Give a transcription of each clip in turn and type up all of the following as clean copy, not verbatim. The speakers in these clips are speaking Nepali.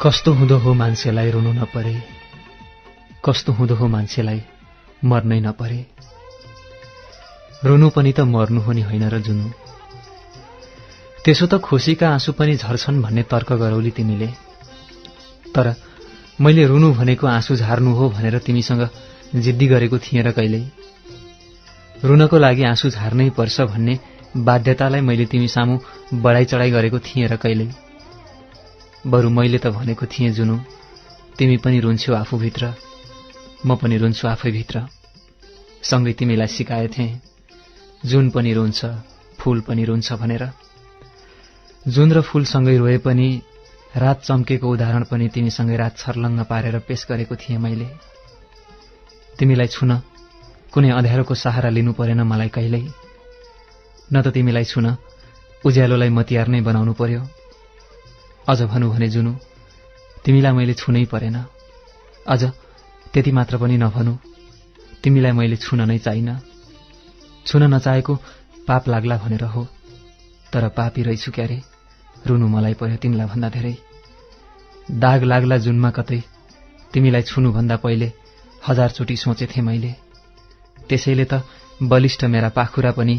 कस्तो हुँदो हो मान्छेलाई रुनु नपरे, कस्तो हुँदो हो मान्छेलाई मर्नै नपरे। रुनु पनि त मर्नु हो नि होइन र जुनु। त्यसो त खुसीका आँसु पनि झर्छन् भन्ने तर्क गरौली तिमीले। तर मैले रुनु भनेको आँसु झार्नु हो भनेर तिमीसँग जिद्दी गरेको थिएँ र कहिल्यै। रुनको लागि आँसु झार्नै पर्छ भन्ने बाध्यतालाई मैले तिमी सामु बढाई चढाई गरेको थिएँ र कहिल्यै। बरु मैले त भनेको थिएँ जुनु, तिमी पनि रुन्छौ आफूभित्र, म पनि रुन्छु आफैभित्र। सँगै तिमीलाई सिकाएथे जुन पनि रुन्छ फूल पनि रुन्छ भनेर। जुन र फूल सँगै रोए पनि रात चम्केको उदाहरण पनि तिमीसँगै रात छर्लङ्ग पारेर पेश गरेको थिएँ मैले। तिमीलाई छुन कुनै अँध्यारोको सहारा लिनु परेन मलाई कहिल्यै। न त तिमीलाई छुन उज्यालोलाई मतियार नै बनाउनु पर्यो। अझ भनौँ भने जुनु, तिमीलाई मैले छुनै परेन। अझ त्यति मात्र पनि नभनु, तिमीलाई मैले छुन नै चाहिन। छुन नचाहेको पाप लाग्ला भनेर हो, तर पापी रहेछु क्यारे। रुनु मलाई पर्यो तिमीलाई भन्दा धेरै। दाग लाग्ला जुनमा कतै, तिमीलाई छुनुभन्दा पहिले 1000 चोटि सोचेथे मैले। त्यसैले त बलिष्ठ मेरा पाखुरा पनि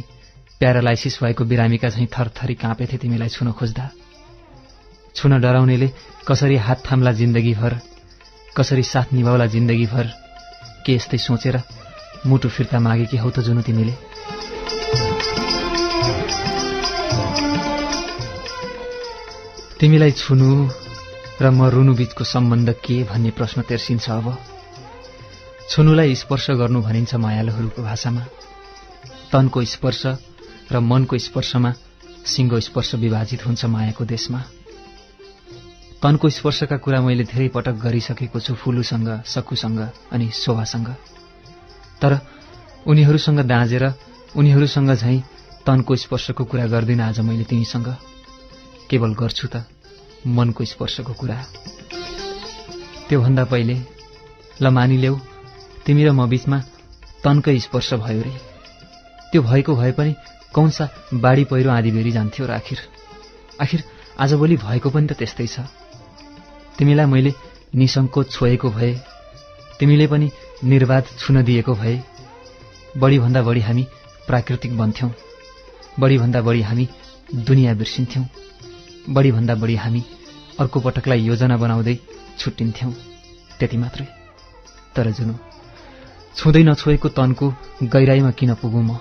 प्यारालाइसिस भएको बिरामीका झैं थरथरी काँपेथे तिमीलाई छुन खोज्दा। छुन डराउनेले कसरी हात थाम्ला जिन्दगीभर, कसरी साथ निभाउला जिन्दगीभर, के यस्तै सोचेर मुटु फिर्ता मागेकी हौ त जुनु तिमीले। तिमीलाई छुनु र म रुनु बीचको सम्बन्ध के भन्ने प्रश्न तेर्सिन्छ अब। छुनुलाई स्पर्श गर्नु भनिन्छ मायालुहरूको भाषामा। तनको स्पर्श र मनको स्पर्शमा सिङ्गो स्पर्श विभाजित हुन्छ मायाको देशमा। तनको स्पर्शका कुरा मैले धेरै पटक गरिसकेको छु फुलुसँग, सकुसँग अनि शोभासँग। तर उनीहरूसँग दाँजेर उनीहरूसँग झैं तनको स्पर्शको कुरा गर्दिन आज मैले तिमीसँग। केवल गर्छु त मनको स्पर्शको कुरा। त्योभन्दा पहिले ल मानिलेऊ तिमी र म बीचमा तनकै स्पर्श भयो रे। त्यो भएको भए पनि कौनसा बाढी पहिरो आँधीबेरी जान्थ्यो र आखिर आजभोलि भएको पनि त त्यस्तै छ। तिमीलाई मैले निसङ्कोच छोएको भए, तिमीले पनि निर्वाध छुन दिएको भए, बढीभन्दा बढी हामी प्राकृतिक बन्थ्यौं, बढीभन्दा बढी हामी दुनियाँ बिर्सिन्थ्यौं, बढीभन्दा बढी हामी अर्को पटकलाई योजना बनाउँदै छुट्टिन्थ्यौं। त्यति मात्रै। तर जुनु, छुँदै नछोएको तनको गहिराईमा किन पुगुँ म?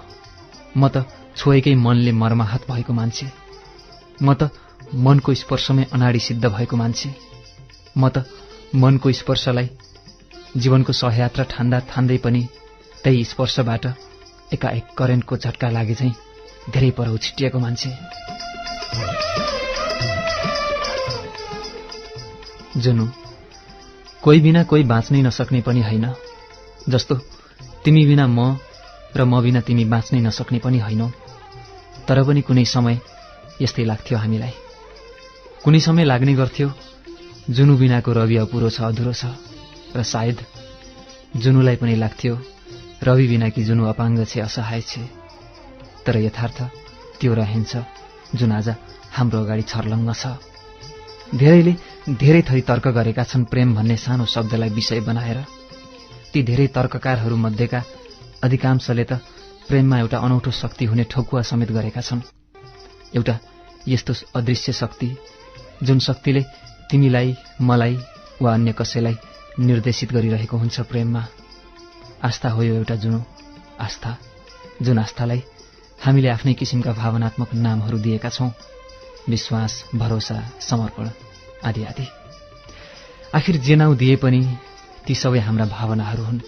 म त छोएकै मनले मर्माहत भएको मान्छे। म त मनको स्पर्शमै अनाडी सिद्ध भएको मान्छे। म त मनको स्पर्शलाई जीवनको सहयात्रा ठान्दै पनि त्यही स्पर्शबाट एकाएक करेन्टको झट्का लागे झैं धेरै पर छिटिएको मान्छे। जुनु, कोही बिना कोही बाँच्नै नसक्ने पनि होइन। जस्तो तिमी बिना म र म बिना तिमी बाँच्नै नसक्ने पनि होइनौ। तर पनि कुनै समय यस्तै लाग्थ्यो हामीलाई। कुनै समय लाग्ने गर्थ्यो जुनु बिनाको रवि अपुरो छ, अधुरो छ। र सायद जुनुलाई पनि लाग्थ्यो रवि बिना कि जुनु अपाङ्ग छे, असहाय छे। तर यथार्थ त्यो रहन्छ जुन आज हाम्रो अगाडि छर्लङ्ग छ। धेरैले धेरै थरी तर्क गरेका छन् प्रेम भन्ने सानो शब्दलाई विषय बनाएर। ती धेरै तर्ककारहरू मध्येका अधिकांशले त प्रेममा एउटा अनौठो शक्ति हुने ठोकुवा समेत गरेका छन्। एउटा यस्तो अदृश्य शक्ति जुन शक्तिले तिमीलाई, मलाई वा अन्य कसैलाई निर्देशित गरिरहेको हुन्छ प्रेममा। आस्था हो यो एउटा जुनु, आस्था। जुन आस्थालाई हामीले आफ्नै किसिमका भावनात्मक नामहरू दिएका छौं। विश्वास, भरोसा, समर्पण आदि आदि। आखिर जे नाउँ दिए पनि ती सबै हाम्रा भावनाहरू हुन्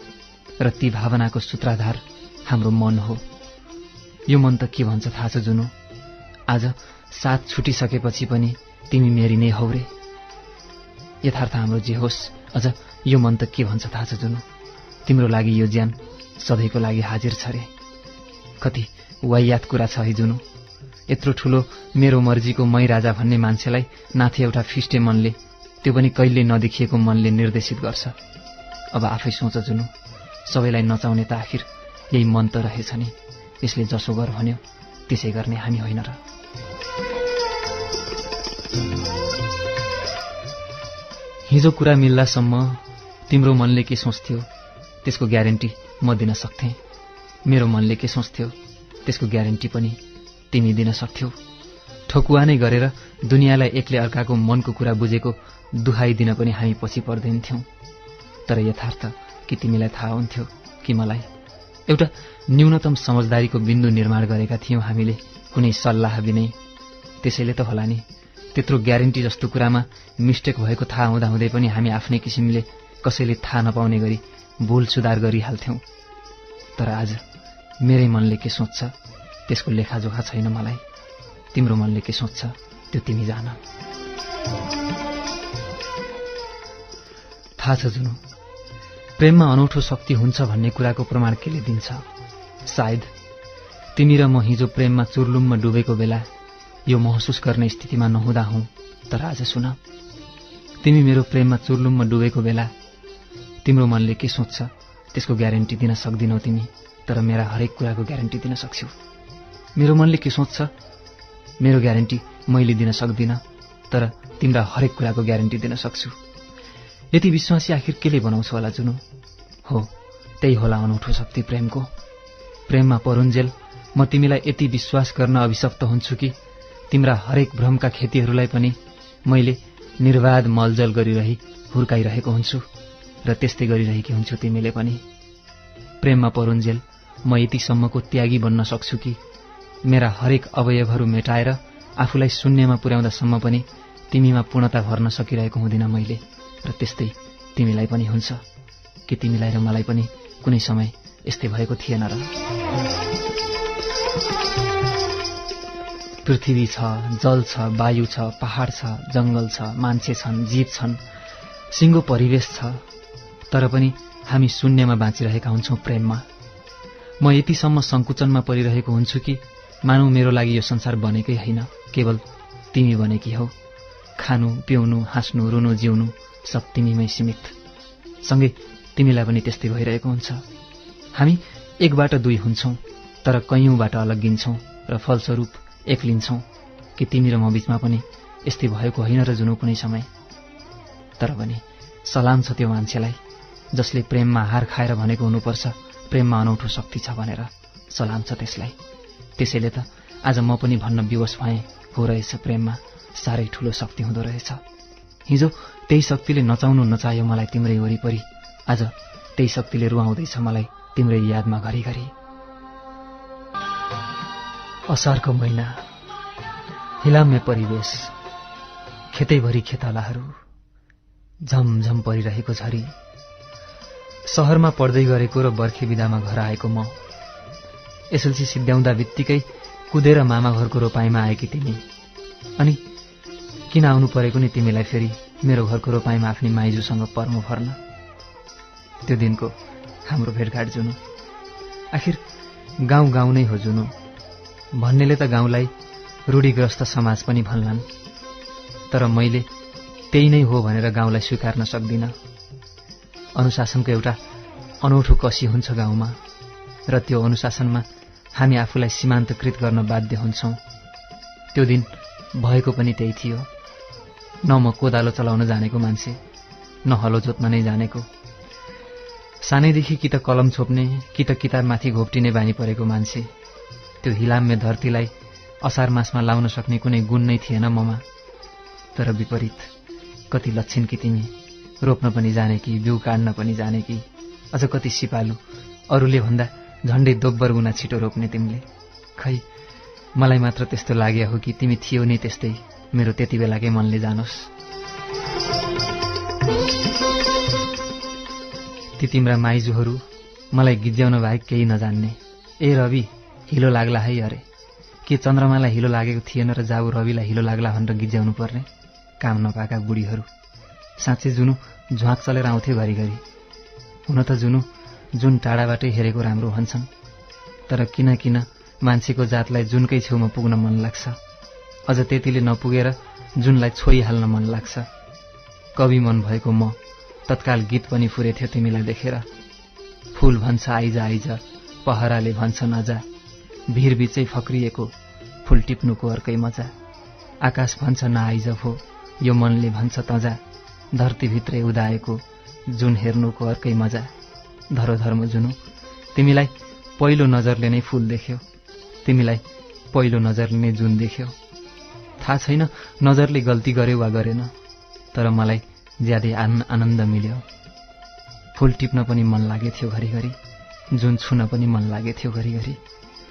र ती भावनाको सूत्राधार हाम्रो मन हो। यो मन त के भन्छ थाहा छ जुनु? आज साथ छुटिसकेपछि पनि तिमी मेरी नै हौ रे। यथार्थ हाम्रो जे होस्, अझ यो मन त के भन्छ थाहा छ जुनु? तिम्रो लागि यो ज्यान सधैँको लागि हाजिर छ रे। कति वाहियात कुरा छ है जुनु। यत्रो ठूलो मेरो मर्जीको मै राजा भन्ने मान्छेलाई नाथे एउटा फिस्टे मनले, त्यो पनि कहिले नदेखिएको मनले निर्देशित गर्छ। अब आफै सोच जुनु, सबैलाई नचाउने त आखिर यही मन त रहेछ नि। यसले जसो गर भन्यो त्यसै गर्ने हामी होइन र? हिजो कुरा मिल्लासम्म तिम्रो मनले के सोच्थ्यो त्यसको ग्यारेन्टी म दिन सक्थेँ। मेरो मनले के सोच्थ्यो त्यसको ग्यारेन्टी पनि तिमी दिन सक्थ्यौ। ठोकुवा नै गरेर दुनियाँलाई एकले अर्काको मनको कुरा बुझेको दुहाई दिन पनि हामी पछि पर्दैनथ्यौं। तर यथार्थ कि तिमीलाई थाहा हुन्थ्यो कि मलाई? एउटा न्यूनतम समझदारीको बिन्दु निर्माण गरेका थियौं हामीले, कुनै सल्लाह बिनै। त्यसैले त होला नि त्यत्रो ग्यारेन्टी जस्तो कुरामा मिस्टेक भएको थाहा हुँदाहुँदै पनि हामी आफ्नै किसिमले कसैले थाहा नपाउने गरी भूल सुधार गरिहाल्थ्यौं। तर आज मेरै मनले के सोच्छ त्यसको लेखाजोखा छैन मलाई। तिम्रो मनले के सोच्छ त्यो तिमी जान। थाहा छ जुनु, प्रेममा अनौठो शक्ति हुन्छ भन्ने कुराको प्रमाण केले दिन्छ? सायद तिमी र म हिजो प्रेममा चुर्लुममा डुबेको बेला यो महसुस गर्ने स्थितिमा नहुँदा हौं। तर आज सुन, तिमी मेरो प्रेममा चुर्लुममा डुबेको बेला तिम्रो मनले के सोच्छ त्यसको ग्यारेन्टी दिन सक्दिनौ तिमी, तर मेरा हरेक कुराको ग्यारेन्टी दिन सक्छौ। मेरो मनले के सोच्छ मेरो ग्यारेन्टी मैले दिन सक्दिन, तर तिम्रा हरेक कुराको ग्यारेन्टी दिन सक्छु। यति विश्वासी आखिर केले बनाउँछ होला जुनु? हो, त्यही होला अनौठो शक्ति प्रेमको। प्रेममा परुन्जेल म तिमीलाई यति विश्वास गर्न अभिशप्त हुन्छु कि तिम्रा हरेक भ्रमका खेतीहरूलाई पनि मैले निर्वाध मलजल गरिरही हुर्काइरहेको हुन्छु र त्यस्तै गरिरहेकी हुन्छु तिमीले पनि। प्रेममा परुन्जेल म यतिसम्मको त्यागी बन्न सक्छु कि मेरा हरेक अवयवहरू मेटाएर आफूलाई शून्यमा पुर्याउँदासम्म पनि तिमीमा पूर्णता भर्न सकिरहेको हुँदिन मैले। र त्यस्तै तिमीलाई पनि हुन्छ कि तिमीलाई र मलाई पनि कुनै समय यस्तै भएको थिएन र? पृथ्वी छ, जल छ, वायु छ, पहाड छ, जंगल छ, मान्छे छन्, जीव छन्, सिङ्गो परिवेश छ, तर पनि हामी शून्यमा बाँचिरहेका हुन्छौं प्रेममा। म यतिसम्म संकुचनमा परिरहेको हुन्छु कि मानौ मेरो लागि यो संसार बनेकै होइन, केवल तिमी बनेकी हौ। खानु, पिउनु, हाँस्नु, रुनु, जिउनु सब तिमीमै सीमित। सँगै तिमीलाई पनि त्यस्तै भइरहेको हुन्छ। हामी एकबाट दुई हुन्छौं, तर कैयौंबाट अलग्गिन्छौं र फलस्वरूप एक्लिन्छौं। कि तिमी र म बीचमा पनि यस्तै भएको होइन र जुनु कुनै समय? तर पनि सलाम छ त्यो मान्छेलाई जसले प्रेममा हार खाएर भनेको हुनुपर्छ प्रेममा अनौठो शक्ति छ भनेर। सलाम छ त्यसलाई। त्यसैले त आज म पनि भन्न विवश भएँ, हो रहेछ प्रेममा साह्रै ठूलो शक्ति हुँदो रहेछ। हिजो त्यही शक्तिले नचाउनु नचाह्यो मलाई तिम्रै वरिपरि, आज त्यही शक्तिले रुवाउँदैछ मलाई तिम्रै यादमा घरिघरि। असारको महिना, हिलाम्य परिवेश, खेतैभरि खेतालाहरू, झमझम परिरहेको झरी, शहरमा पढ्दै गरेको र बर्खे बिदामा घर आएको म, एसएलसी सिद्ध्याउँदा बित्तिकै कुदेर मामा घरको रोपाईँमा आएकी तिमी। अनि किन आउनु परेको नि तिमीलाई फेरि मेरो घरको रोपाईँमा आफ्नी माइजूसँग पर्मो भर्न? त्यो दिनको हाम्रो भेटघाट जुनु। आखिर गाउँ गाउँ नै हो जुनु। भन्नेले त गाउँलाई रूढिग्रस्त समाज पनि भन्लान्, तर मैले त्यही नै हो भनेर गाउँलाई स्वीकार्न सक्दिन। अनुशासनको एउटा अनौठो कसी हुन्छ गाउँमा, र त्यो अनुशासनमा हामी आफूलाई सीमान्तकृत गर्न बाध्य हुन्छौं। त्यो दिन भएको पनि त्यही थियो। न म कोदालो चलाउन जानेको मान्छे, न हलो जोत्न नै जानेको। सानैदेखि कि त कलम छोप्ने कि त किताबमाथि घोप्टिने बानी परेको मान्छे। त्यो हिलाम्य धरतीलाई असार मासमा लाउन सक्ने कुनै गुण नै थिएन ममा। तर विपरीत, कति लक्षण कि तिमी, रोप्न पनि जानेकी, बिउ काट्न पनि जानेकी, अझ कति सिपालु, अरूले भन्दा झण्डै दोब्बर गुना छिटो रोप्ने तिमीले। खै मलाई मात्र त्यस्तो लाग्यो हो कि तिमी थियौ नि त्यस्तै, मेरो त्यति बेलाकै मनले जानोस्। ती तिम्रा माइजूहरू मलाई गिज्याउन बाहेक केही नजान्ने। ए रवि, हिलो लाग्ला है अरे, के चन्द्रमालाई हिलो लागेको थिएन र जाऊ रविलाई हिलो लाग्ला भनेर गिज्याउनु पर्ने? काम नपाएका बुढीहरू। साँच्चै जुनु झ्वाक चलेर आउँथे घरिघरि। हुन त जुनु जुन टाढाबाटै हेरेको राम्रो भन्छन्, तर किन किन मान्छेको जातलाई जुनकै छेउमा पुग्न मन लाग्छ, अझ त्यतिले नपुगेर जुनलाई छोइहाल्न मन लाग्छ। कवि मन भएको म तत्काल गीत पनि फुरेथ्यो तिमीलाई देखेर। फूल भन्छ आइज आइज, पहराले भन्छ नजा, भिर बीचै फक्रिएको फूल टिप्नुको अर्कै मजा। आकाश भन्छ नआइज भो, यो मनले भन्छ तजा, धरतीभित्रै उदाएको जुन हेर्नुको अर्कै मजा। धरोधर्म जुनु, तिमीलाई पहिलो नजरले नै फूल देख्यो, तिमीलाई पहिलो नजरले नै जुन देख्यो। थाहा छैन नजरले गल्ती गर्यो वा गरेन, तर मलाई ज्यादै आनन्द मिल्यो। फूल टिप्न पनि मन लागेथ्यो घरिघरि, जुन छुन पनि मन लागेथ्यो घरिघरि।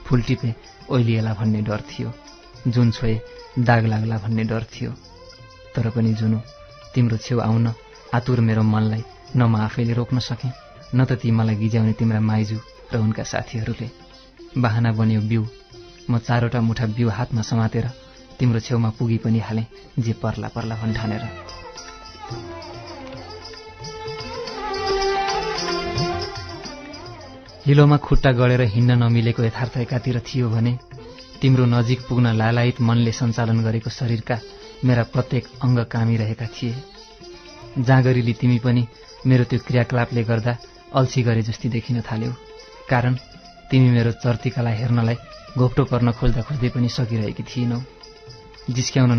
फूल टिपे ओइलिएला भन्ने डर थियो, जुन छोए दाग लाग्ला भन्ने डर थियो। तर पनि जुनु, तिम्रो छेउ आउन आतुर मेरो मनलाई न म आफैले रोक्न सकेँ, न त ती मलाई गिज्याउने तिम्रा माइजू र उनका साथीहरूले। बहाना बन्यो बिउ, म 4वटा मुठा बिउ हातमा समातेर तिम्रो छेउमा पुगी पनि हालेँ, जे पर्ला पर्ला भन्ठानेर। हिलोमा खुट्टा गडेर हिँड्न नमिलेको यथार्थ एकातिर थियो भने तिम्रो नजिक पुग्न लालायित मनले सञ्चालन गरेको शरीरका मेरा प्रत्येक अङ्ग कामिरहेका थिए। जाँगरीली तिमी पनि मेरो त्यो क्रियाकलापले गर्दा अल्छी गरे जस्ती देखिन थाल्यौ, कारण तिमी मेरो चर्तिकालाई हेर्नलाई घोप्टो पर्न खोज्दा खोज्दै पनि सकिरहेकी थिएनौ। जिस्क्याउन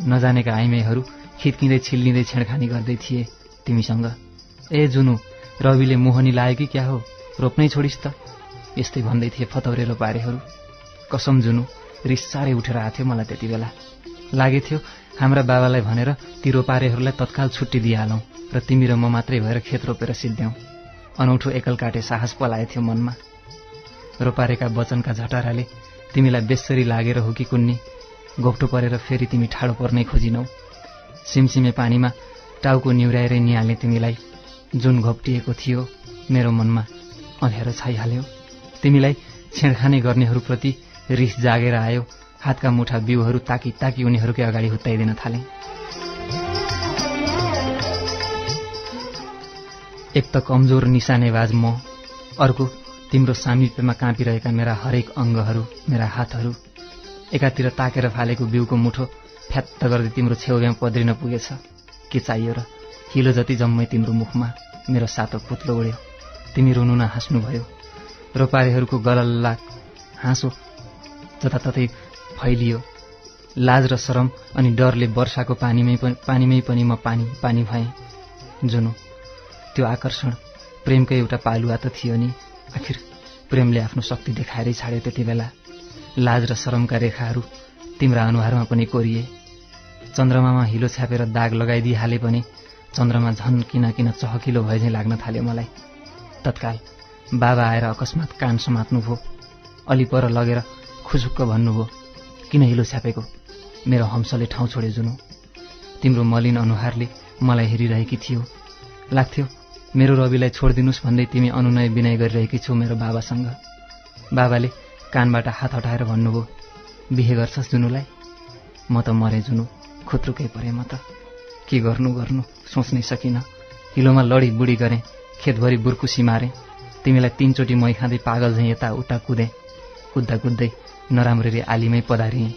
नजानेका आइमाईहरू खित्किँदै छिल्लिँदै छेडखानी गर्दै थिए तिमीसँग। ए जुनु, रविले मोहनी लायो कि क्या हो, रोप्नै छोडिस् त, यस्तै भन्दै थिए फतौरे रोपारेहरू। कसम जुनु, रिस साह्रै उठेर आथ्यो मलाई त्यति बेला। लागेथ्यो हाम्रा बाबालाई भनेर ती रोपारेहरूलाई तत्काल छुट्टी दिइहालौँ र तिमी र म मात्रै भएर खेत रोपेर सिद्ध्याउँ। अनौठो एकल काटे साहस पलाएथ्यो मनमा। रोपारेका वचनका झटाराले तिमीलाई बेसरी लागेर हो कि कुन्नी, घोप्टो परेर फेरि तिमी ठाडो पर्नै खोजिनौ। सिमसिमे पानीमा टाउको निहुर्याएरै निहाल्ने तिमीलाई जुन घोप्टिएको थियो मेरो मनमा अँध्यारो छाइहाल्यो। तिमीलाई छेडखानी गर्नेहरूप्रति रिस जागेर आयो। हातका मुठा बिउहरू ताकी ताकी उनीहरूकै अगाडि हुत्ताइदिन थाले। एक त कमजोर निशानेबाज म, अर्को तिम्रो सामिप्यमा काँपिरहेका मेरा हरेक अङ्गहरू, मेरा हातहरू। एकातिर ताकेर फालेको बिउको मुठो फ्यात्त गर्दै तिम्रो छेउमा पद्रिन पुगेछ। के चाहियो र? हिलो जति जम्मै तिम्रो मुखमा मेरो सातो पुत्लो उड्यो। तिमी रुनु न हाँस्नुभयो। रोपारेहरूको गलल्ला हाँसो जताततै फैलियो। लाज र शरम अनि डरले वर्षाको पानीमै पनि म पानी भएँ। जुनु, त्यो आकर्षण प्रेमकै एउटा पालुवा त थियो नि। आखिर प्रेमले आफ्नो शक्ति देखाएरै छाड्यो त्यति बेला। लाज र शरमका रेखाहरू तिम्रा अनुहारमा पनि कोरिए। चन्द्रमामा हिलो छ्यापेर दाग लगाइदिइहाले पनि चन्द्रमा झन् किन चहकिलो भए झैँ लाग्न थाल्यो मलाई। तत्काल बाबा आएर अकस्मात कान समात्नुभयो। अलि पर लगेर खुजुक्क भन्नुभयो, किन हिलो छ्यापेको? मेरो हम्सले ठाउँ छोड्यो जुनु। तिम्रो मलिन अनुहारले मलाई हेरिरहेकी थियो। लाग्थ्यो मेरो रविलाई छोडिदिनुस् भन्दै तिमी अनुनय विनय गरिरहेकी छौ मेरो बाबासँग। बाबाले कानबाट हात हटाएर भन्नुभयो, बिहे गर्छस् जुनुलाई? म त मरे जुनु, खुत्रुकै परे म त। के गर्नु सोच्नै सकिन। हिलोमा लडी बुढी गरेँ, खेतभरि बुर्कुसी मारेँ। तिमीलाई 3 चोटि मै खाँदै पागल झैँ यता उता कुदेँ। कुद्दा कुद्दै नराम्ररी आलीमै पधारिएँ।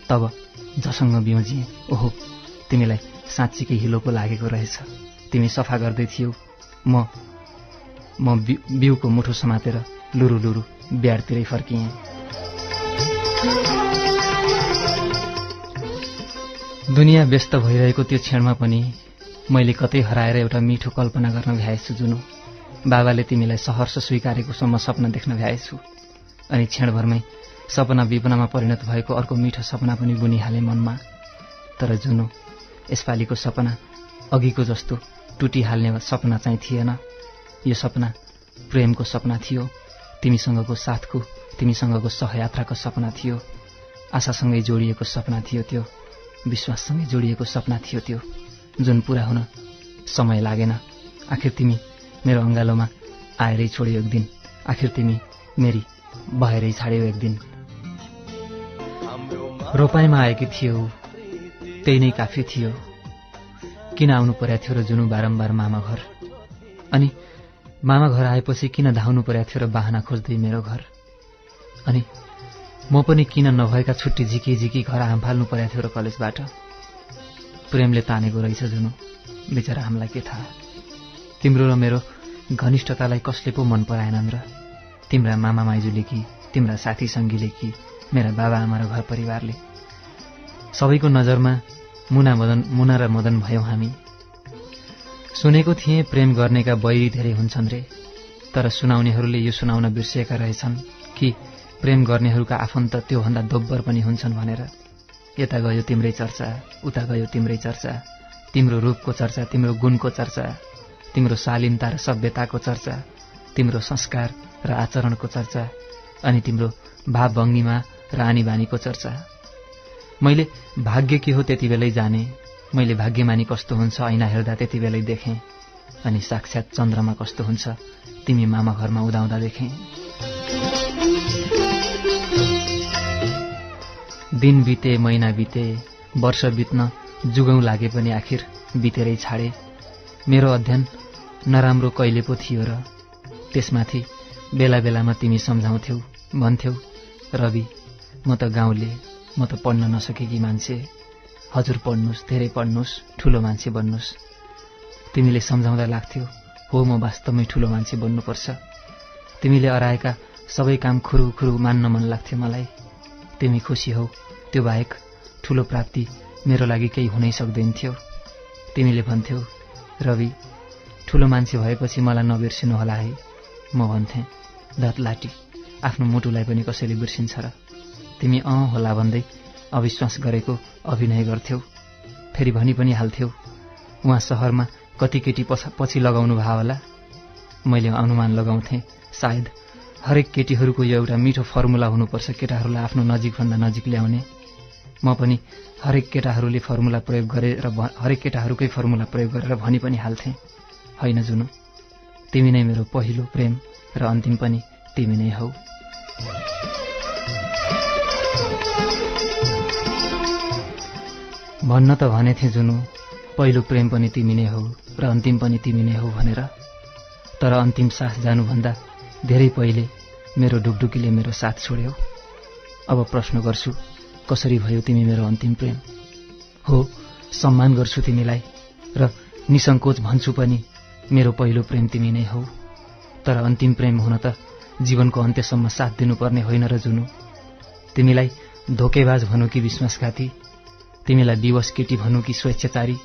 तब जसँग बिउजिएँ। ओहो, तिमीलाई साँच्चीकै हिलो पो लागेको रहेछ। तिमी सफा गर्दै थियौ। म बिउको मुठो समातेर लुरु लुरु ब्याडतिरै फर्किएँ। दुनियाँ व्यस्त भइरहेको त्यो क्षणमा पनि मैले कतै हराएर एउटा मिठो कल्पना गर्न भ्याएछु जुनु। बाबाले तिमीलाई सहर्ष स्वीकारेको सम्म सपना देख्न भ्याएछु। अनि क्षणभरमै सपना विपनामा परिणत भएको अर्को मिठो सपना पनि बुनिहाले मनमा। तर जुनु, यसपालिको सपना अघिको जस्तो टुटिहाल्ने सपना चाहिँ थिएन। यो सपना प्रेमको सपना थियो। तिमीसँगको साथको, तिमीसँगको सहयात्राको सपना थियो। आशासँगै जोडिएको सपना थियो त्यो। विश्वाससँगै जोडिएको सपना थियो त्यो, जुन पूरा हुन समय लागेन। आखिर तिमी मेरो अङ्गालोमा आएरै छोड्यो एक दिन। आखिर तिमी मेरी भएरै छाड्यौ एक दिन। रोपाइमा आएकी थियौ, त्यही नै काफी थियो। किन आउनु पर्या थियो र जुनु बारम्बार मामा घर? अनि मामा घर आएपछि किन धाउनु पर्या थियो र बाहना खोज्दै मेरो घर? अनि म पनि किन नभएका छुट्टी झिकी झिकी घर हामफाल्नु पर्या थियो र कलेजबाट? प्रेमले तानेको रहेछ जुनु, बिचरा हामीलाई के थाहा। तिम्रो र मेरो घनिष्ठतालाई कसले पो मन पराएनन् र? तिम्रा मामा माइजूले कि, तिम्रा साथी सङ्गीले कि, मेरा बाबा आमा र घर परिवारले? सबैको नजरमा मुना र मदन भयौँ हामी। सुनेको थिएँ प्रेम गर्नेका बैरी धेरै हुन्छन् रे, तर सुनाउनेहरूले यो सुनाउन बिर्सिएका रहेछन् कि प्रेम गर्नेहरूका आफन्त त्योभन्दा दोब्बर पनि हुन्छन् भनेर। यता गयो तिम्रै चर्चा, उता गयो तिम्रै चर्चा, तिम्रो रूपको चर्चा, तिम्रो गुणको चर्चा, तिम्रो शालीनता र सभ्यताको चर्चा, तिम्रो संस्कार र आचरणको चर्चा, अनि तिम्रो भावभङ्गिमा र आनीबानीको चर्चा। मैले भाग्य के हो त्यति बेलै जाने, मैले भाग्यमानी कस्तो हुन्छ ऐना हेर्दा त्यति बेलै देखेँ, अनि साक्षात् चन्द्रमा कस्तो हुन्छ तिमी मामा घरमा उदाउँदा देखेँ। दिन बिते, महिना बिते, वर्ष बित्न जुगौं लागे पनि आखिर बितेरै छाडे। मेरो अध्ययन नराम्रो कहिले पो थियो र त्यसमाथि बेला बेलामा तिमी सम्झाउँथ्यौ, भन्थ्यौ रवि म त गाउँले, म त पढ्न नसकेकी मान्छे, हजुर पढ्नुहोस्, धेरै पढ्नुहोस्, ठुलो मान्छे बन्नुहोस्। तिमीले सम्झाउँदा लाग्थ्यो हो म वास्तवमै ठुलो मान्छे बन्नुपर्छ। तिमीले अराएका सबै काम खुरुखुरु मान्न मन लाग्थ्यो मलाई। तिमी खुसी हौ त्यो बाहेक ठुलो प्राप्ति मेरो लागि केही हुनै सक्दैन थियो। तिमीले भन्थ्यौ रवि ठुलो मान्छे भएपछि मलाई नबिर्सिनु होला है। म भन्थेँ धत लाटी, आफ्नो मुटुलाई पनि कसैले बिर्सिन्छ र। तिमी होला भन्दै अविश्वास गरेको अभिनय गर्थ्यौ। फेरि भनी पनि हाल्थ्यौ उहाँ सहरमा कति केटी पछि लगाउनु भयो होला। मैले अनुमान लगाउँथेँ सायद हरेक केटीहरूको यो एउटा मिठो फर्मुला हुनुपर्छ केटाहरूलाई आफ्नो नजिकभन्दा नजिक ल्याउने। म पनि हरेक केटाहरूले फर्मुला प्रयोग गरे र हरेक केटाहरूकै फर्मुला प्रयोग गरेर भनी पनि हाल्थेँ होइन जुनु, तिमी नै मेरो पहिलो प्रेम र अन्तिम पनि तिमी नै हौ। भन्न त भनेथे जुनु पहिलो प्रेम पनि तिमी नै हौ र अन्तिम पनि तिमी नै हौ भनेर, तर अन्तिम सास जानुभन्दा धेरै पहिले मेरो ढुकढुकीले मेरो साथ छोड्यौ। अब प्रश्न गर्छु कसरी भयो तिमी मेरो अन्तिम प्रेम? हो, सम्मान गर्छु तिमीलाई र निसङ्कोच भन्छु पनि मेरो पहिलो प्रेम तिमी नै हौ। तर अन्तिम प्रेम हुन त जीवनको अन्त्यसम्म साथ दिनुपर्ने होइन र जुनु। तिमीलाई धोकेबाज भनौँ कि विश्वासघाती, तिमीलाई विवश केटी भनौँ कि स्वेच्छाचारी,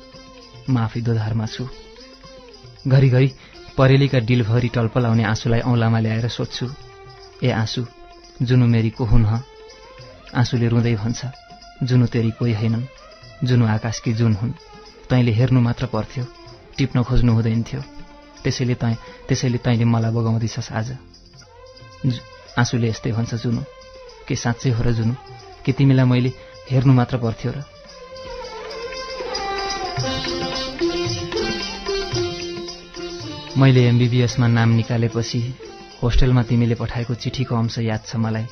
म आफै दोधारमा छु। घरिघरि परेलीका डिलभरि टल्पलाउने आँसुलाई औँलामा ल्याएर सोध्छु ए आँसु जुनु मेरी को हुन् ह? आँसुले रुँदै भन्छ जुनु तेरी कोही हैनन्, जुनु आकाशकी जुन हुन्, तैँले हेर्नु मात्र पर्थ्यो, टिप्न खोज्नु हुँदैन थियो, त्यसैले तैँले मलाई बगाउँदैछस् आज। आँसुले यस्तै भन्छ जुनु, के साँच्चै हो र जुनु, कि तिमीलाई मैले हेर्नु मात्र पर्थ्यो र? मैले एमबीबीएसमा नाम निकालेपछि होस्टेलमा तिमीले पठाएको चिठीको अंश याद छ मलाई।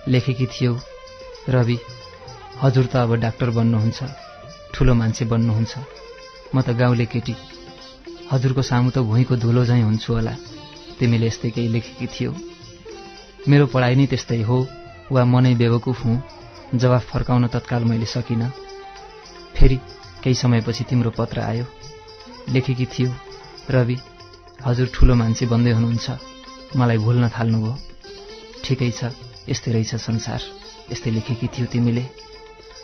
लेखेकी थियौ रवि हजुर त अब डाक्टर बन्नुहुन्छ, ठुलो मान्छे बन्नुहुन्छ, म त गाउँले केटी, हजुरको सामु त भुइँको धुलो झैँ हुन्छु होला। तिमीले यस्तै केही लेखेकी थियौ। मेरो पढाइ नै त्यस्तै हो वा म नै बेवकुफ हुँ, जवाफ फर्काउन तत्काल मैले सकिनँ। फेरि केही समयपछि तिम्रो पत्र आयो। लेखेकी थियौ रवि हजुर ठुलो मान्छे बन्दै हुनुहुन्छ, मलाई भुल्न थाल्नुभयो। ठिकै छ, यस्तै रहेछ संसार, यस्तै लेखेकी थियौ तिमीले।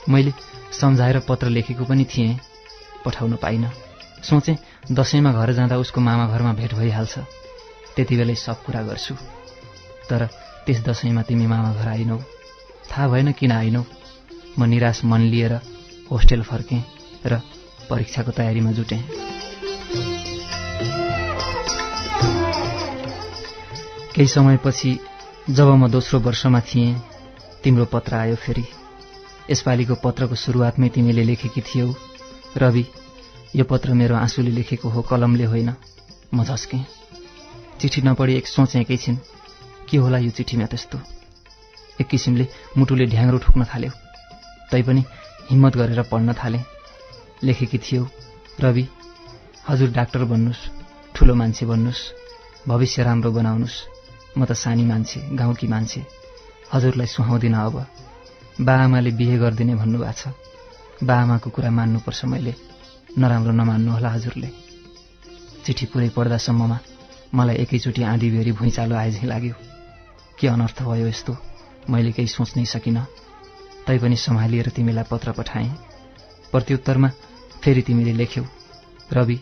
मैले सम्झाएर पत्र लेखेको पनि थिएँ, पठाउन पाइनँ। सोचेँ दशैँमा घर जाँदा उसको मामा घरमा भेट भइहाल्छ, त्यति बेलै सब कुरा गर्छु। तर त्यस दशैँमा तिमी मामा घर आइनौ, थाहा भएन किन आइनौ। म निराश मन लिएर होस्टेल फर्केँ र परीक्षाको तयारीमा जुटेँ। केही समयपछि जब म दोस्रो वर्षमा थिएँ तिम्रो पत्र आयो फेरि। यसपालिको पत्रको सुरुवातमै तिमीले लेखेकी थियौ रवि यो पत्र मेरो आँसुले लेखेको हो, कलमले होइन। म झस्केँ। चिठी नपढी एक सोचेँ एकैछिन, के होला यो चिठीमा त्यस्तो? एक किसिमले मुटुले ढ्याङ्ग्रो ठोक्न थाल्यो, तैपनि हिम्मत गरेर पढ्न थालेँ। लेखेकी थियौ रवि हजुर डाक्टर बन्नुहोस्, ठुलो मान्छे बन्नुहोस्, भविष्य राम्रो बनाउनुहोस्, म त सानी मान्छे, गाउँकी मान्छे, हजुरलाई सुहाउँदिन। अब बाआमाले बिहे गरिदिने भन्नुभएको छ, बाआमाको कुरा मान्नुपर्छ मैले, नराम्रो नमान्नु होला हजुरले। चिठी पुरै पढ्दासम्ममा मलाई एकैचोटि आँधी बेरी भुइँचालो आएझै लाग्यो। के अनर्थ भयो यस्तो, मैले केही सोच्नै सकिनँ। तैपनि सम्हालिएर तिमीलाई पत्र पठाएँ। प्रत्युत्तरमा फेरि तिमीले लेख्यौ रवि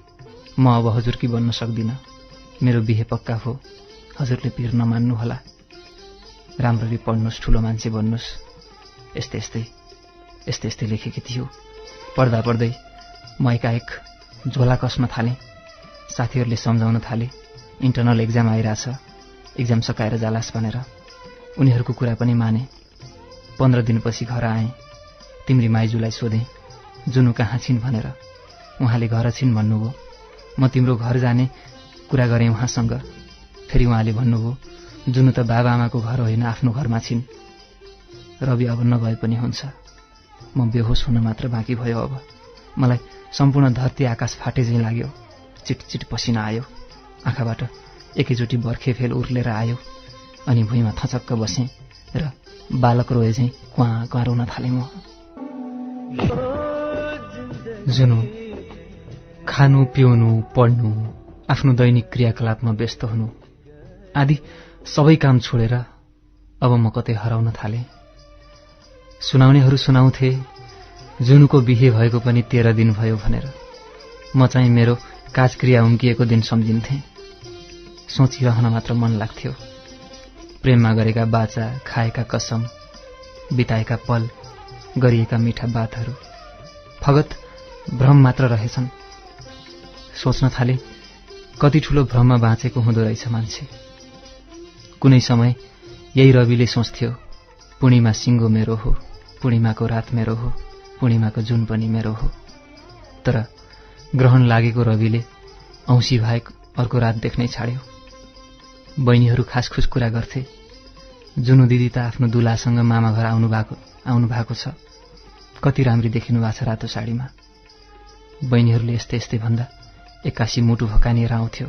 म अब हजुरकी बन्न सक्दिनँ। मेरो बिहे पक्का हो, हजुरले पिर नमान्नुहोला। राम्ररी पढ्नुहोस्, ठुलो मान्छे बन्नुहोस्। यस्तै यस्तै लेखेकी थियो। पढ्दा पढ्दै म एकाएक झोला कस्न थालेँ। साथीहरूले सम्झाउन थाले, इन्टर्नल एक्जाम आइरहेछ, एक्जाम सकाएर जालास् भनेर। उनीहरूको कुरा पनि माने। 15 दिनपछि घर आएँ। तिम्री माइजूलाई सोधेँ जुनु कहाँ छिन् भनेर। उहाँले घर छिन् भन्नुभयो। म तिम्रो घर जाने कुरा गरेँ उहाँसँग। फेरि उहाँले भन्नुभयो जुनु त बाबाआमाको घर होइन, आफ्नो घरमा छिन्। रवि अब नभए पनि हुन्छ। म बेहोस हुन मात्र बाँकी भयो। अब मलाई सम्पूर्ण धरती आकाश फाटे झैँ लाग्यो। चिटचिट पसिना आयो। आँखाबाट एकैचोटि बर्खे फेल उर्लेर आयो। अनि भुइँमा थचक्क बसेँ र बालक रोए झैँ क्वाँ क्वाँ रोन थालेँ म। जुनु, खानु, पिउनु, पढ्नु, आफ्नो दैनिक क्रियाकलापमा व्यस्त हुनु आदि सबै काम छोडेर अब म कतै हराउन थालेँ। सुनाउनेहरू सुनाउँथे जुनुको बिहे भएको पनि 13 दिन भयो भनेर। म चाहिँ मेरो काजक्रिया उम्किएको दिन सम्झिन्थेँ। सोचिरहन मात्र मन लाग्थ्यो। प्रेममा गरेका बाचा, खाएका कसम, बिताएका पल, गरिएका मिठा बातहरू फगत भ्रम मात्र रहेछन्। सोच्न थाले कति ठूलो भ्रममा बाँचेको हुँदो रहेछ मान्छे। कुनै समय यही रविले सोच्थ्यो पूर्णिमा सिङ्गो मेरो हो, पूर्णिमाको रात मेरो हो, पूर्णिमाको जुन पनि मेरो हो। तर ग्रहण लागेको रविले औँसी बाहेक अर्को रात देख्नै छाड्यो। बहिनीहरू खासखुस कुरा गर्थे, जुनु दिदी त आफ्नो दुलासँग मामा घर आउनु भएको छ, कति राम्री देखिनु भएको छ रातो साडीमा। बहिनीहरूले यस्तै भन्दा एक्कासी मुटु भकानिएर आउँथ्यो।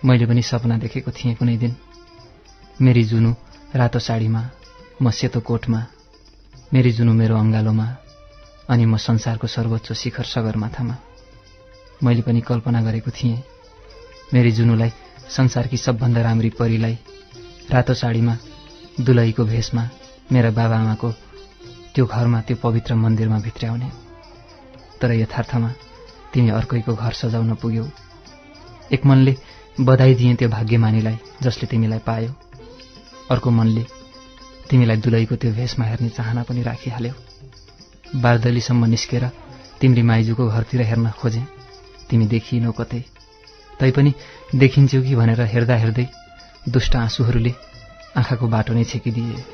मैले पनि सपना देखेको थिएँ कुनै दिन, मेरी जुनु रातो साडीमा, म सेतो कोटमा, मेरी जुनु मेरो अङ्गालोमा, अनि म संसारको सर्वोच्च शिखर सगरमाथामा। मैले पनि कल्पना गरेको थिएँ मेरी जुनुलाई, संसारकी सबभन्दा राम्री परीलाई रातो साडीमा, दुलहीको भेषमा मेरा बाबाआमाको त्यो घरमा, त्यो पवित्र मन्दिरमा भित्र्याउने। तर यथार्थमा तिमी अर्कैको घर सजाउन पुग्यौ। एक मनले बधाई दिए त्यो भाग्यमानीलाई जसले तिमीलाई पायो। अर्को मनले तिमीलाई दुलहीको त्यो भेषमा हेर्ने चाहना पनि राखिहाल्यो। बारदलीसम्म निस्केर तिम्री माइजूको घरतिर हेर्न खोजे, तिमी देखिनौ कतै। तैपनि देखिन्छौ कि भनेर हेर्दा हेर्दै दुष्ट आँसुहरूले आँखाको बाटो नै छेकिदिए।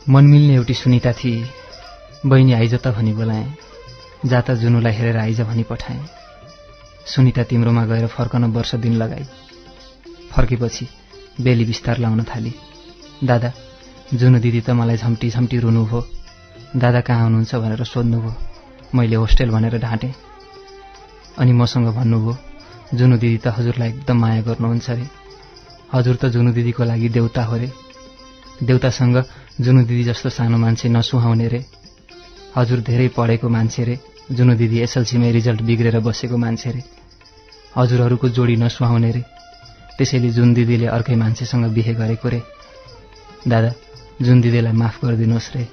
मन मिल्ने एउटी सुनिता थिए। बहिनी आइज त भनी बोलाएँ, जाता जुनुलाई हेरेर आइज भनी पठाएँ। सुनिता तिम्रोमा गएर फर्कन वर्ष दिन लगाई। फर्केपछि बेली बिस्तार लाउन थाली। दादा, जुनु दिदी त मलाई झम्टी झम्टी रुनुभयो। दादा कहाँ हुनुहुन्छ भनेर सोध्नुभयो। मैले होस्टेल भनेर ढाँटेँ। अनि मसँग भन्नुभयो जुनु दिदी त हजुरलाई एकदम माया गर्नुहुन्छ रे, हजुर त जुनु दिदीको लागि देउता हो रे, देउतासँग जुनु दिदी जस्तो सानो मान्छे नसुहाउने रे, हजुर धेरै पढेको मान्छे रे, जुनु दिदी एसएलसीमै रिजल्ट बिग्रेर बसेको मान्छे रे, हजुरहरूको जोडी नसुहाउने रे, त्यसैले जुन दिदीले अर्कै मान्छेसँग बिहे गरेको रे। दादा, जुन दिदीलाई माफ गरिदिनुहोस् रे।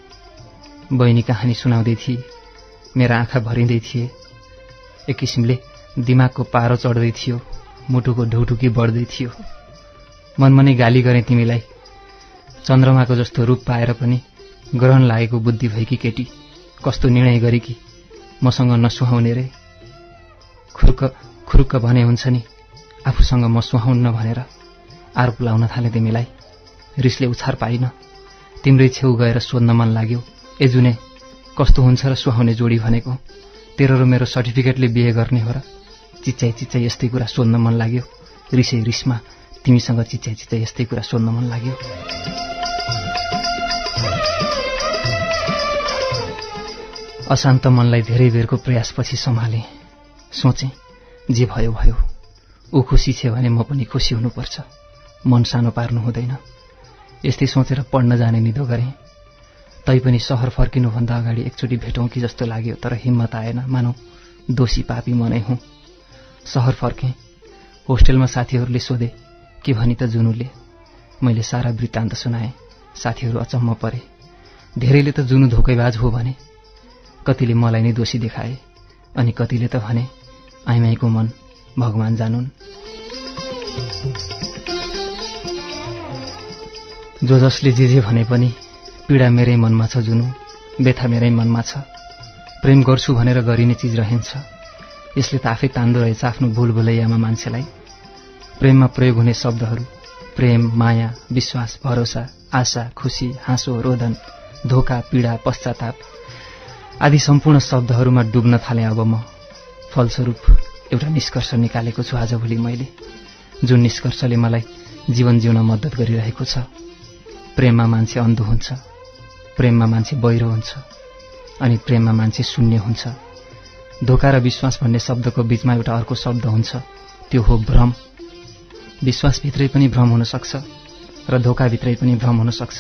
बहिनी कहानी सुनाउँदै थिए, मेरा आँखा भरिँदै थिए। एक किसिमले दिमागको पारो चढ्दै थियो, मुटुको ढुकढुकी बढ्दै थियो। मनमनै गाली गरेँ तिमीलाई, चन्द्रमाको जस्तो रूप पाएर पनि ग्रहण लागेको बुद्धि भएकी केटी, कस्तो निर्णय गरे कि मसँग नसुहाउने रे। खुरुक्क भने हुन्छ नि, आफूसँग म सुहाउन्न भनेर आरोप लाउन थाले तिमीलाई। रिसले उछार पाइन। तिम्रै छेउ गएर सोध्न मन लाग्यो, ए जुने, कस्तो हुन्छ र सुहाउने जोडी भनेको? तेरो र मेरो सर्टिफिकेटले बिहे गर्ने हो र? चिच्चाइ यस्तै कुरा सोध्न मन लाग्यो। रिसमा तिमीसँग चिच्चाइ यस्तै कुरा सोध्न मन लाग्यो। अशान्त मनलाई धेरै बेरको प्रयासपछि सम्हालेँ। सोचेँ जे भयो भयो, ऊ खुसी छ भने म पनि खुसी हुनुपर्छ, मन सानो पार्नु हुँदैन। यस्तै सोचेर पढ्न जाने निधो गरेँ। तैपनि सहर फर्किनुभन्दा अगाडि एकचोटि भेटौँ कि जस्तो लाग्यो, तर हिम्मत आएन। मानौ दोषी पापी म नै हुँ। सहर फर्केँ। होस्टेलमा साथीहरूले सोधे, के भनी त जुनुले? मैले सारा वृत्तान्त सुनाएँ। साथीहरू अचम्म परे। धेरैले त जुनु धोकेबाज हो भने। कतिले मलाई नै दोषी देखाए अनि कतिले त भने आइमाईको मन भगवान जानुन्। जो जसले जे भने पनि पीडा मेरै मनमा छ जुनु, व्यथा मेरै मनमा छ। प्रेम गर्छु भनेर गरिने चिज रहन्छ, यसले त आफै तान्दो रहेछ आफ्नो भुलभुलैयामा मान्छेलाई। प्रेममा प्रयोग हुने शब्दहरू प्रेम, माया, विश्वास, भरोसा, आशा, खुसी, हाँसो, रोदन, धोका, पीडा, पश्चाताप आदि सम्पूर्ण शब्दहरूमा डुब्न थाले अब म। फलस्वरूप एउटा निष्कर्ष निकालेको छु आजभोलि मैले, जुन निष्कर्षले मलाई जीवन जिउन मद्दत गरिरहेको छ। प्रेममा मान्छे अन्धो हुन्छ, प्रेममा मान्छे बहिरो हुन्छ अनि प्रेममा मान्छे शून्य हुन्छ। धोका र विश्वास भन्ने शब्दको बीचमा एउटा अर्को शब्द हुन्छ, त्यो हो भ्रम। विश्वासभित्रै पनि भ्रम हुन सक्छ र धोकाभित्रै पनि भ्रम हुन सक्छ।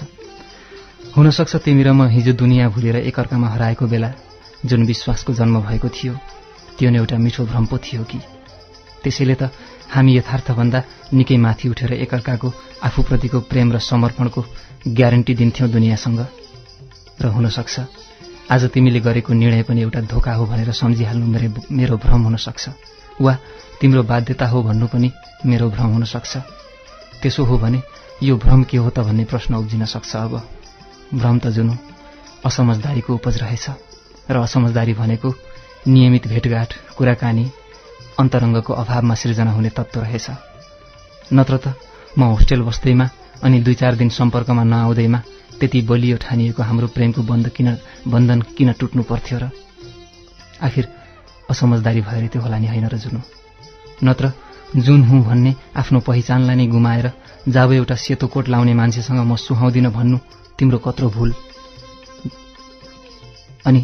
हुनसक्छ तिमी र म हिजो दुनियाँ भुलेर एकअर्कामा हराएको बेला जुन विश्वासको जन्म भएको थियो त्यो नै एउटा मिठो भ्रम पो थियो कि। त्यसैले त हामी यथार्थभन्दा निकै माथि उठेर एकअर्काको आफूप्रतिको प्रेम र समर्पणको ग्यारेन्टी दिन्थ्यौं दुनियाँसँग। र हुनसक्छ आज तिमीले गरेको निर्णय पनि एउटा धोका हो भनेर सम्झिहाल्नु मेरो भ्रम हुन सक्छ, वा तिम्रो बाध्यता हो भन्नु पनि मेरो भ्रम हुन सक्छ। त्यसो हो भने यो भ्रम के हो त भन्ने प्रश्न उब्जिन सक्छ। अब भ्रम त जुन असमझदारीको उपज रहेछ र असमझदारी भनेको नियमित भेटघाट, कुराकानी, अन्तरङ्गको अभावमा सृजना हुने तत्त्व रहेछ। नत्र त म होस्टेल बस्दैमा अनि 2-4 दिन सम्पर्कमा नआउँदैमा त्यति बलियो ठानिएको हाम्रो प्रेमको बन्धन किन टुट्नु पर्थ्यो र? आखिर असमझदारी भएर त्यो होला नि होइन र जुनु? नत्र जुन हुँ भन्ने आफ्नो पहिचानलाई नै गुमाएर जब एउटा सेतो कोट लाउने मान्छेसँग म सुहाउँदिन भन्नु तिम्रो कत्रो भूल। अनि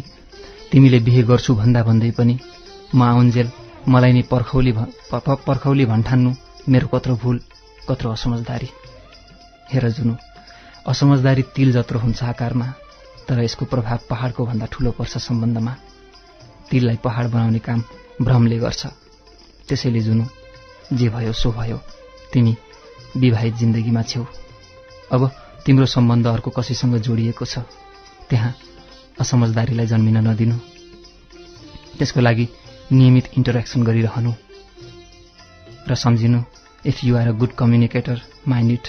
तिमीले बिहे गर्छु भन्दा भन्दै पनि म आउन्जेल मलाई नै पर्खौली भन्ठान्नु मेरो कत्रो भूल, कत्रो असमझदारी। हेर जुनु, असमझदारी तिल जत्रो हुन्छ आकारमा, तर यसको प्रभाव पहाडको भन्दा ठूलो पर्छ सम्बन्धमा। तिललाई पहाड बनाउने काम भ्रमले गर्छ। त्यसैले जुनु, जे भयो सो भयो, तिमी विवाहित जिन्दगीमा छेउ। अब तिम्रो सम्बन्ध अर्को कसैसँग जोडिएको छ, त्यहाँ असमझदारीलाई जन्मिन नदिनु। त्यसको लागि नियमित इन्टरेक्सन गरिरहनु र सम्झिनु, if you are a good communicator, mind it.